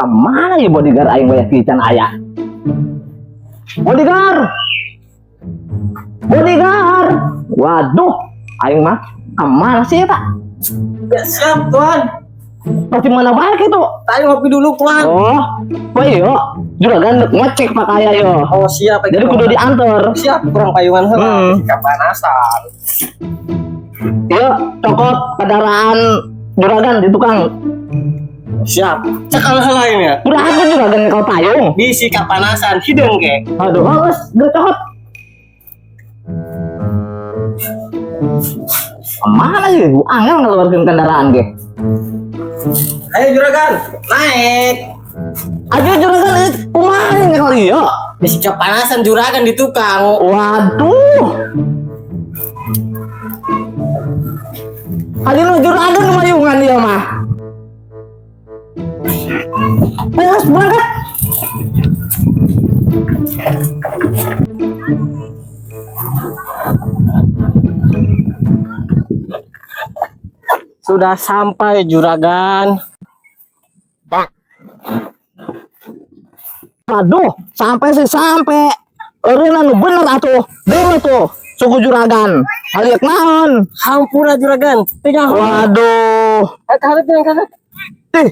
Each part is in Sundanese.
Kemana ya bodyguard aing banyak kican aya? Bodyguard! Bodyguard! Waduh, aing mah kemana sih ya, Pak? Ya, siap, Tuan. Pasti mana baik itu? Tadi ngopi dulu, Tuan. Oh, oh iya, juragan ngecek pak kaya yo. Oh, siap. Jadi kudu diantar. Siap, kurang payungan heula. Kepanasan. Yo, cokot kendaraan juragan di tukang. Siap. Cekal heula ini ya. Udah aku juragan kau payung. Bisi kapanasan hideung ke. Aduh, awas, gue cokot. Kemana sih? Angel ngeluarkan kendaraan ge. Ayo juragan, naik. Aduh juragan, kumaha ini kali ya? Bisi kepanasan juragan di tukang. Waduh. Aduh nu juragan mayungan dia mah. Ayo berangkat. Sudah sampai juragan. Aduh, sampai sih sampai. Eureun nu bener atuh. Deui tuh suku juragan. Haliak naon? Hampura juragan. Tinggal. Waduh. Karet yang karet. Ih.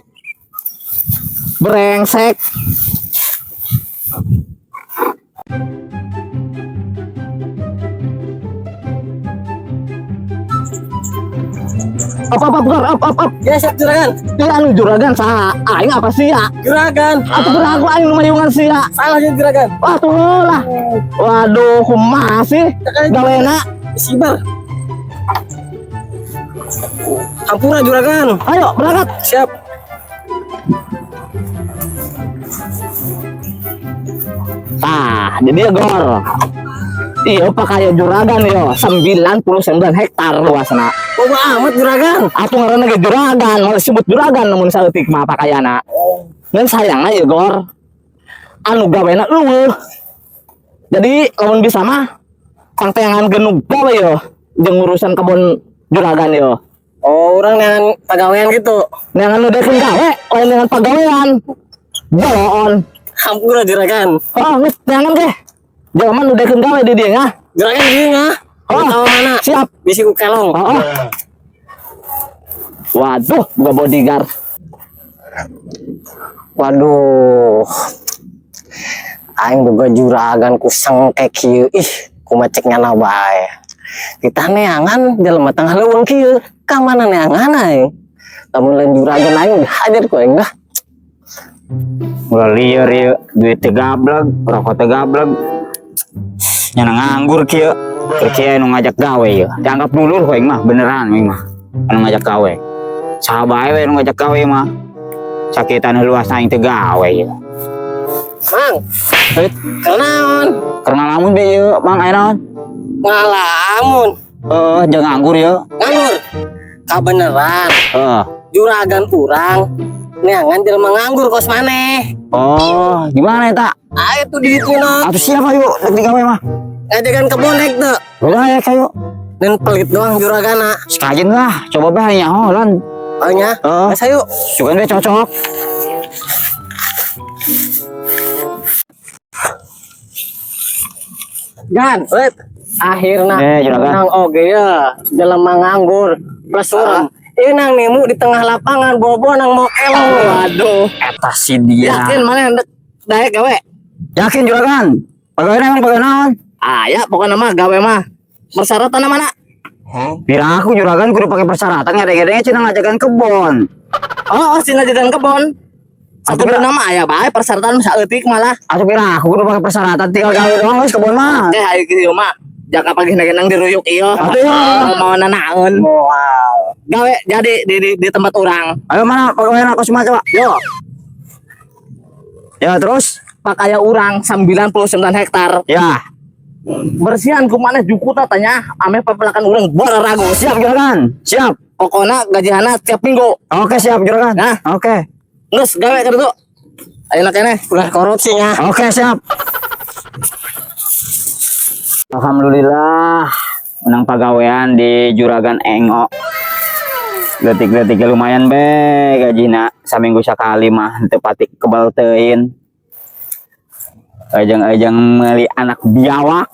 Brengsek. Up, up, up, up, up, up. Ya siap juragan. Iya, anu juragan saha? Aing apa sih ya? Juragan. Atuh geura aku aing nu mayungan sia. Salah ya juragan. Wah, tuh lah. Waduh, kumaha sih? Gawena. Sibar. Hampura juragan. Ayo, berangkat. Siap. Tah, jadi ya gor. Iya, pakai juragan yo, 99 hektar luasna. Boga amat juragan. Atuh ngaranna ge juragan, mau disebut juragan namun saeutik mah pakayana. Ngan sayangna ya gor. Anu gawena eueuh. Jadi lamun bisa mah pangtengan genug gawe yo jeung urusan kebun juragan yo. Oh, urang neangan pagawean gitu. Neangan nu dekeun gawe, lain neangan pagawean. Boloon. Hampura juragan. Oh, geus neangan ge. Jelema nu dekeun gawe di dieu ngah. Juragan di dieu ngah. Oh, tahu mana? Siap. Bisi ku kelong. Oh, oh. Waduh, buka bodyguard. Waduh. Aing boga juragan ku sengkek kieu. Ih, kumaha cek nyana bae. Kita neangan jelema tengah leuweung kieu. Ka mana neangan aing? Lamun lain juragan aing dihajar ku aing lah. Ulah lieur ieu, duit teu gableg, rokok teu gableg. Nyana nganggur kieu. Keur kieu nu ngajak gawe ieu. Dianggap dulur ku aing mah, beneran aing mah. Anu ngajak gawe. Saha bae we nu ngajak gawe mah. Sakitan luas aing teu gawe ieu. Mang, Heuh. kenaon? Keur ngalamun be ieu, Mang aya naon? Ngalamun. Heeh, jeung nganggur ieu. Nganggur. Kabeneran. Heeh. Juragan urang neangan jelema nganggur kos maneh. Oh, gimana eta? Ayo tuh di ditu na. Atuh siap ayo rek digawe mah. Ngajakan kebon rek teu. Udah ya kayu. Dan pelit doang juragana. Sekajen lah, coba bae nyaho lan. Oh nya. Heeh. Geus ayo. Sugan we cocok. Gan, wait. Akhirna Juragan. nang oge ya, jelema nganggur plus urang. Ieu nang nemu di tengah lapangan bobo nang mau elong. Waduh. Eta si dia. Yakin mana hendak daek gawe? Yakin juragan. Pagawe naon, pagawe naon? Ah ya, pokoknya mah gawe mah. Persyaratan mana? Pira aku juragan kudu pakai persyaratan ngade-gadenya cenah ngajakan kebon. Oh, oh sih ngajakan kebon. Satu Atuh, nama aya bae persyaratan saeutik malah. Atuh pira aku kudu pakai persyaratan tinggal gawe doang geus kebon mah. Oke, ayo kieu mah. Jaka pagi nang diruyuk ieu. Atuh. Mau nanaon. Wow. Gawe jadi di tempat orang. Ayo mana pegawai aku semua coba. Yo, Ya terus? pakaya urang 99 hektar. Ya. Bersihan kumana jukuta tanya ame pepelakan urang ragu. Siap juragan. Siap. Pokoknya gajihana tiap minggu. Oke siap juragan. Nah. Oke. Geus gawe ka ditu. Ayo keneh. Ulah korupsinya. Oke siap. Alhamdulillah menang pagawean di Juragan Engo. Leutik-leutik lumayan be gajina, saminggu sakali mah teu pati kebal teuing. Ejeng-ejeng meuli anak biawak.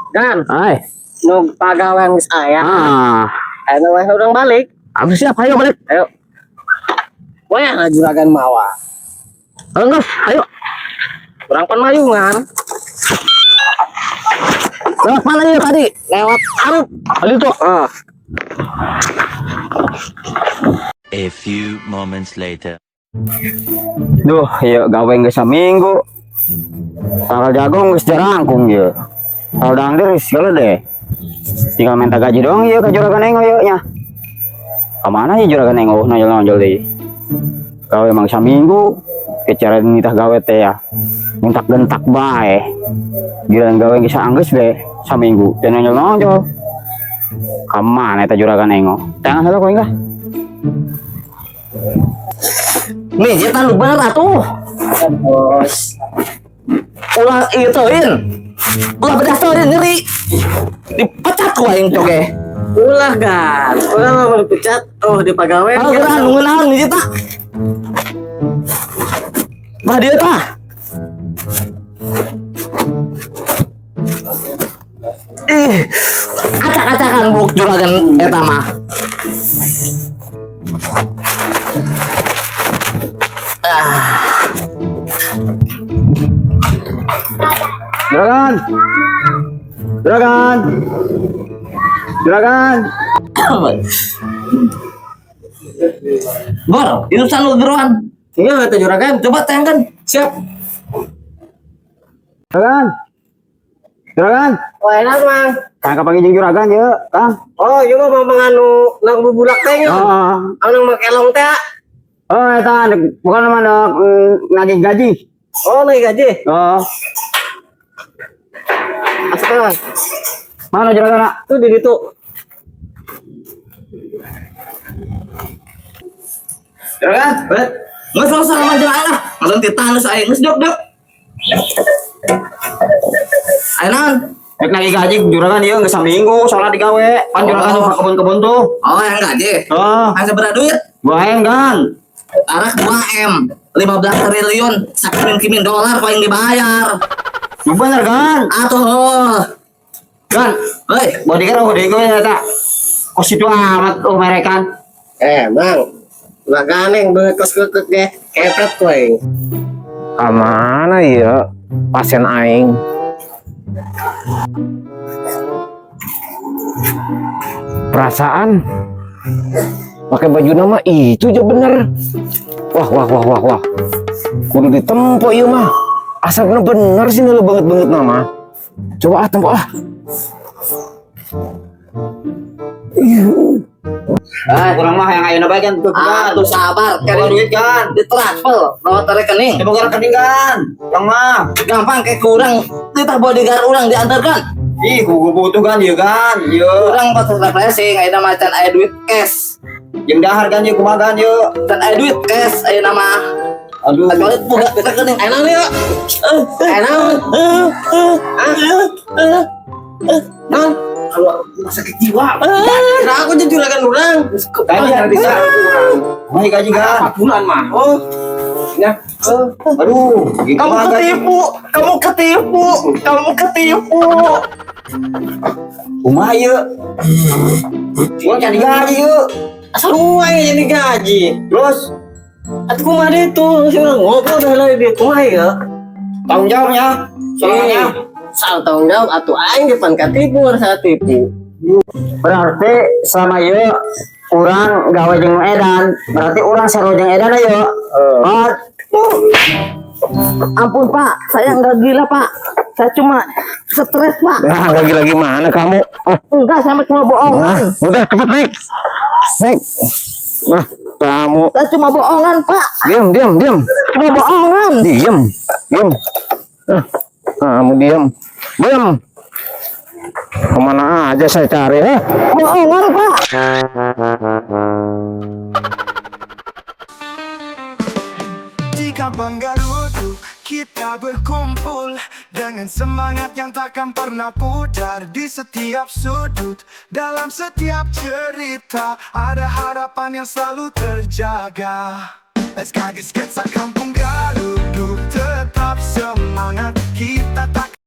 Gan, Ay, nu pagawean geus aya. Ah, Ayeuna we urang balik. Aku siap, ayo balik. Ayo. Wayahna juragan mawa. Enggak, ayo. Urang pan mayungan. Lewat mana ya tadi? Lewat hareup. Tadi tuh. Ah. A few moments later. Duh, ieu gawe geus saminggu. Tangkal jagung geus jarangkung ieu. Tangkal dangdir geus segala deh. Tinggal minta gaji doang ieu ka juragan Engo ieu nya. Ka mana ieu juragan Engo nonjol-nonjol deui. Gawe emang saminggu, kecara nitah gawe teh ya. Minta gentak bae. Giliran gawe geus anggeus be saminggu teu nonjol-nonjol. Ka mana eta juragan Engo? Tangan heula ku aing lah. Nih, kita lu bener atuh. Bos. Ulah ieu teuing. Ulah bedas teuing nyeri. Dipecat ku aing coge. Ulah gan. Ulah mah dipecat. Oh, di pagawean. Ah, geura nu ngeunaheun nih tah. Bah dieu tah. Ih, acak-acakan buk juragan eta mah. Juragan. Juragan. Juragan. Bor, itu sanu geroan. Iya, kata juragan. Coba tayangkan. Siap. Juragan. Juragan. Wah, enak, Mang. Kang kapanggih jeung juragan ye, Kang. Oh, ieu mah mamang anu nang bubulak teh nya. Heeh. Anu make elong teh. Oh, eta bukan mah nagih gaji. Oh, nagih gaji. Oh. Asup Mang. Mana juragan? Tuh di ditu. Juragan. Bet. Geus langsung sama jeung aing lah. Langsung titah geus aing geus jok jok. Aing naon? Rek nagih gaji juragan ieu geus saminggu soalna digawe. Pan juragan Oh. oh. kebun-kebun tuh. Oh, yang gaji. Oh, Aing sabaraha duit? 2 M kan. Arak 2 M, 15 triliun, sakimin-kimin dolar kau yang dibayar. Lu bener kan? Atuh. Kan, Hei, bodyguard oh bodyguard eta. Kos itu amat oh merekan. Eh, Mang. Juragan yang beungeut kos keukeuh ge. Kepret ku aing. Ka mana ya pasien aing? Perasaan pakai baju nama itu aja bener. Wah wah wah wah wah. Kudu ditempo ieu mah. Asal bener bener sih lu banget banget nama. Coba ah tempo ah. Ah, kurang mah yang ayeuna bae kan tuh ah, tuh sabar, Kalau kali duit kan. ditransfer lewat rekening. Ya boga rekening kan. Kurang mah. Gampang kayak kurang, titah bodyguard orang diantarkan. Ih, gua butuh kan ieu kan. Ieu. Kurang pas refreshing, ayeuna mah can aya duit cash. Jeung dahar kan ieu kumaha kan ieu. Can aya duit cash ayeuna mah. Aduh. Kecuali boga rekening ayeuna nih. Eh, naon? Naon? Rumah sakit jiwa. Nah, aku jadi juragan urang. Gaji kan bisa. Mau gaji kan. Bulan mah. Oh. Ya. Aduh, gitu Kamu mah gaji. ketipu, kamu ketipu, kamu ketipu. Kumaha ieu? Gua jadi gaji ieu. Asal kumaha jadi gaji. Terus Atuh kumaha deui tuh, si urang ngobrol dah lah dia kumaha ya. tanggung jawabnya. Soalnya Salah tanggung jawab atuh aing depan katipu harus katipu. Berarti selama ieu urang gawe jeung edan, berarti urang sarua jeung edan ayo. Oh, Ampun Pak, saya nggak gila Pak. Saya cuma stres Pak. Nah, lagi-lagi mana kamu? Ah, Enggak, saya cuma bohongan. nah, udah cepet naik. Naik. Nah, kamu Saya cuma bohongan Pak. diam, diam, diam. Cuma bohongan. Diam, diam. Ah, kamu diam. Diam. Kemana aja saya cari, eh? Bohongan Pak. Jika penggarutu Kita berkumpul dengan semangat yang takkan pernah pudar. Di setiap sudut, dalam setiap cerita, ada harapan yang selalu terjaga. SKG Sketsa Kampung Garuduk, tetap semangat. Kita tak